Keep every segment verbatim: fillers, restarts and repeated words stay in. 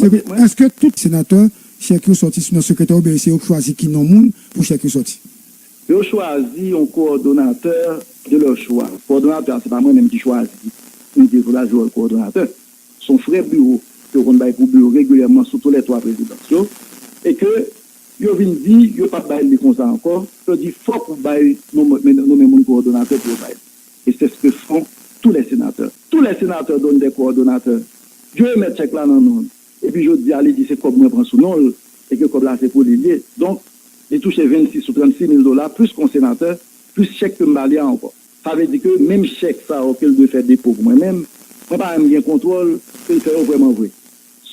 Epi, èske tout senatè, chèk yo sòti nan sekretè oubyen se yo k chwazi ki non moun pou chèk yo sòti? Yo chwazi yon kowòdonatè de leur choix. Kowòdonatè a, se pa mwen menm ki chwazi, m di l pou l al jwe wòl kowòdonatè. Se yon frè biwo ke yo konn bay pou biwo regilyèman sou tou lè twa prezidans yo. E ke yo vin di yo p ap bay li konsa ankò. Yo di fòk ou bay nonmen moun kowòdonatè pou yo bay li. Et c'est ce que font tous les sénateurs. Tous les sénateurs donnent des coordonnateurs. Yo remèt chèk la nan non l. Epi jodi a, li di se kòb mwen pran sou non l, e ke kòb la se pou li l ye. Donk, li touche vennsis ou trannsis mil dola, plis ke yon senatè, plis chèk ke m ba li a ankò. Sa vle di ke menm chèk sa yo ke l dwe fè depo pou mwen menm, mwen pa menm gen kontwòl ke l fè yo vrèman vre.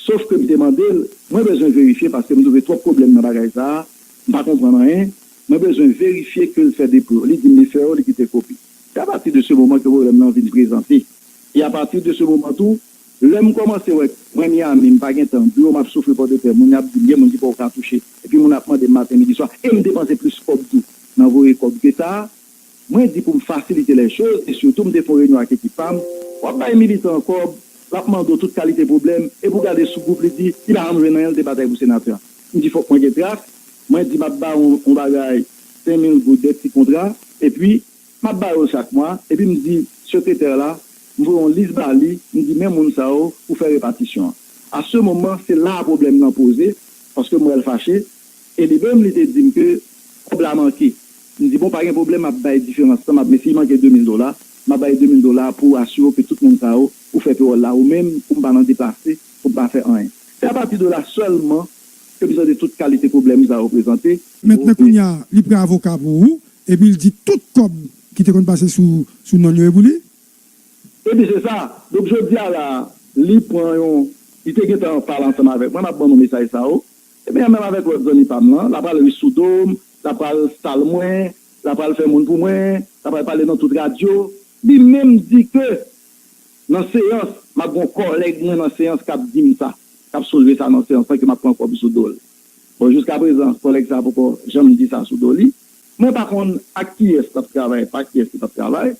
Sof ke m te mande l, mwen bezwen verifye paske m twouve twòp pwoblèm nan bagay sa a, m pa konprann anyen, mwen bezwen verifye ke l fè depo yo. Li di m li fè yo, li kite kopi. Se apati de se moman ke pwoblèm nan vin prezante. E apati de se moman tou, lè m kòmanse wè mwen Miami, m pa gen tan, biwo m ap soufri Pòdepè, moun y ap di m gen moun ki poko ka touche, epi moun ap mande m maten, midi, swa, e m depanse plis kòb tou nan voye kòb ke sa, mwen di pou m fasilite lè choz, e sitou m te fè yon reyinyon ak ekip pa m, w ap bay militan kòb, l ap mande w tout kalite pwoblèm, epi w gade sou gwoup li di, li pa janm jwenn anyen, l te batay pou senatè. M di fòk mwen gen tras, mwen di m ap ba w yon bagay, senk mil goud, de ti kontra, epi m ap ba yo l chak mwa, epi m di sekretè la, m voye yon lis ba li, m di men moun sa yo pou fè repatisyon an. A se moman, se la a pwoblèm nan poze, paske m wè l fache, e li menm li te di m ke kòb la manke. M di bon, pa gen pwoblèm, m ap bay diferans lan, m ap, men si l manke de mil dola, m ap bay de mil dola pou asire w ke tout moun sa yo, ou fè pewòl la ou menm, pou m pa nan deplase, pou m pa fè anyen. Se apati de la sèlman ke m tande tout kalite pwoblèm sa yo prezante. Mentnan kounye a, li pran avoka pou ou, epi l di tout kòb ki te konn pase sou, sou non yo e pou li? Epi se sa. Donk, jodi a la, li pran yon, li te gentan pale ansanm avèk mwen, m ap ban nou mesaj sa yo. Ebyen, menm avèk lòt zanmi pa m lan, l ap al ri sou do m, l ap al sal mwen, l ap al fè moun pou mwen, l ap al pale nan tout radyo. Li menm di ke nan seyans, m ap gen yon kòlèg mwen nan seyans k ap di m sa, k ap soulve sa nan seyans lan, ke m ap pran kòb sou do l. Bon, jiskaprezan, kòlèg sa a poko janm di sa sou do li. Mwen pa konn ak kiyès l ap travay, pa kiyès li p ap travay,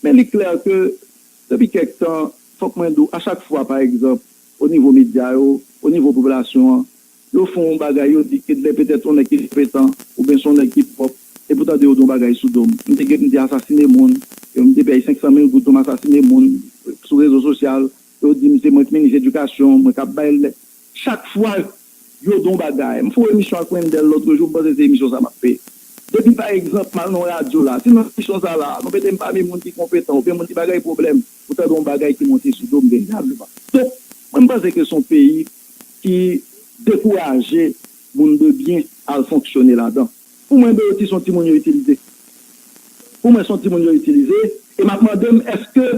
men li klè ke depi kèk tan, fòk mwen di w, a chak fwa, pa egzanp, o nivo medya yo, o nivo popilasyon an, yo fè yon bagay, yo di ke lè petèt yon nèg ki konpetan, oubyen se yon nèg ki pwòp, epi w tande yo di yon bagay sou do m. M te gen, m te asasine moun, e m te pèy senk san mil goud pou m asasine moun sou rezo sosyal, yo di m se mwen k minis edikasyon, mwen k ap bay lè. Chak fwa yo di yon bagay, m fè yon emisyon ak Wendell lòt jou, m panse se emisyon sa m ap peye. Depi pa egzanp, m al nan yon radyo la, si nan emisyon sa la, nou mete m pami moun ki konpetan, oubyen moun ki pa gen pwoblèm, ou tande yon bagay ki monte sou do m veritableman. Donk, mwen m panse ke se yon peyi ki dekouraje moun de byen al fonksyone ladan. Pou mwen, Dorothy se yon timoun yo itilize. Pou mwen, se yon timoun yo itilize. E m ap mande m, èske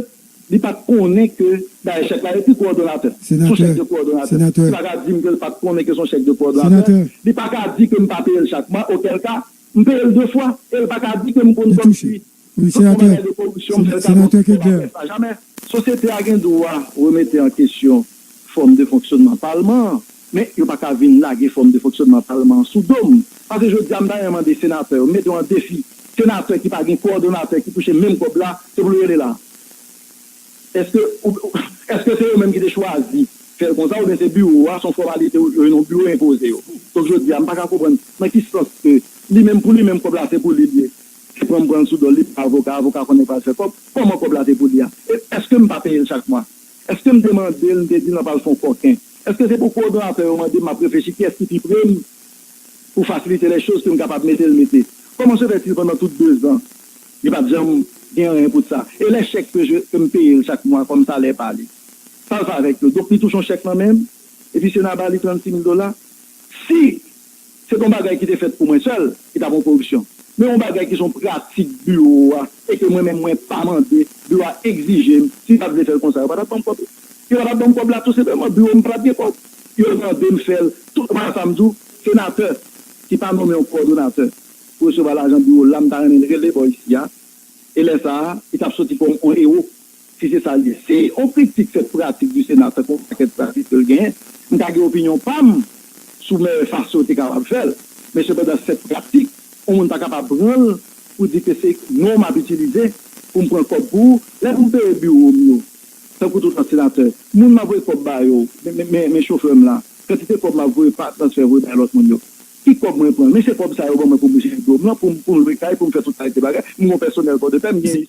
li pa t konnen ke, dayè, chèk la ekri kowòdonatè. Se yon chèk de kowòdonatè. Li pa ka di m ke l pa t konnen ke se yon chèk de kowòdonatè. Li pa ka di ke m pa peye l chak mwa, okèl ka, m peye l de fwa. E l pa ka di ke m konn kòm si yon bagay de koripsyon, m fè l ka bon, se pa fè sa, jamè. Sosyete a gen dwa remete an kesyon fòm de fonksyonman palman an, men yo pa ka vin lage fòm de fonksyonman palman an sou do m. Paske jodi a, m ta renmen mande senatè yo, m mete yo an defi, senatè ki pa gen kowòdonatè ki touche menm kòb la, se pou l rele la. Èske, ou, ou, èske se yo menm ki te chwazi fè l konsa, oubyen se biwo a, se yon fòmalite, yo, yon biwo enpoze yo? Donk, jodi a, m pa ka konprann nan ki sans ke li menm, pou li menm, kòb la se pou li l ye. Se pran m pran l sou do l, li pa avoka, avoka konnen pral fè kòb. Kòman kòb la se pou li a? E èske m pa peye l chak mwa? Èske m te mande l, m te di l nan pral fè yon kòken? Èske se pou kowòdonatè yo mande m, m ap reflechi kiyès ki pi pre m pou fasilite lè choz ke m kapab mete l mete? Kòman se fè ti pandan tout dezan, li pa t janm gen anyen pou sa? E lè chèk ke je, ke m peye l chak mwa kòm salè pa li, sa l fè avèk yo? Donk, li touche yon chèk nan men m, epi Sena ba li trannsis mil dola. Si se t yon bagay ki te fèt pou mwen sèl, li t ap yon koripsyon. Men yon bagay ki se yon pratik biwo a, e ke mwen menm mwen pa mande, biwo a egzije m, si m pa t vle fè l konsa, yo pa t ap ban m kòb. Yo pa t ap ban m kòb la, tou senpleman, biwo m pa t ap gen kòb. Yo mande m fè l, tout, pa sa m di w, senatè ki pa nonmen yon kowòdonatè pou resevwa lajan biwo l la, m ta renmen l rele bò isi a. E lè sa a, li t ap soti kòm yon ewo, si se sa l ye. Si yon kritik sèt pratik di Sena, tankou yon pakèt pratik ke l genyen, m ka gen opinyon pa m sou meyè fason yo te kapab fè l. Men sepandan, sèt pratik, yon moun pa kapab pran l pou di ke se non m ap itilize pou m pran kòb pou ou. Lè pou m peye biwo m yo, tankou tout lòt senatè, moun m ap voye kòb ba yo, men, men, men, men chofè m la, Kantite kòb m ap voye pa transfè voye bay lòt moun yo. Ki kòb mwen pran? Men se kòb sa yo ban mwen pou m jere dlo m lan, pou m pou m lwe kay, pou m fè tout kalite bagay. M gen yon pèsonèl Pòdepè, m gen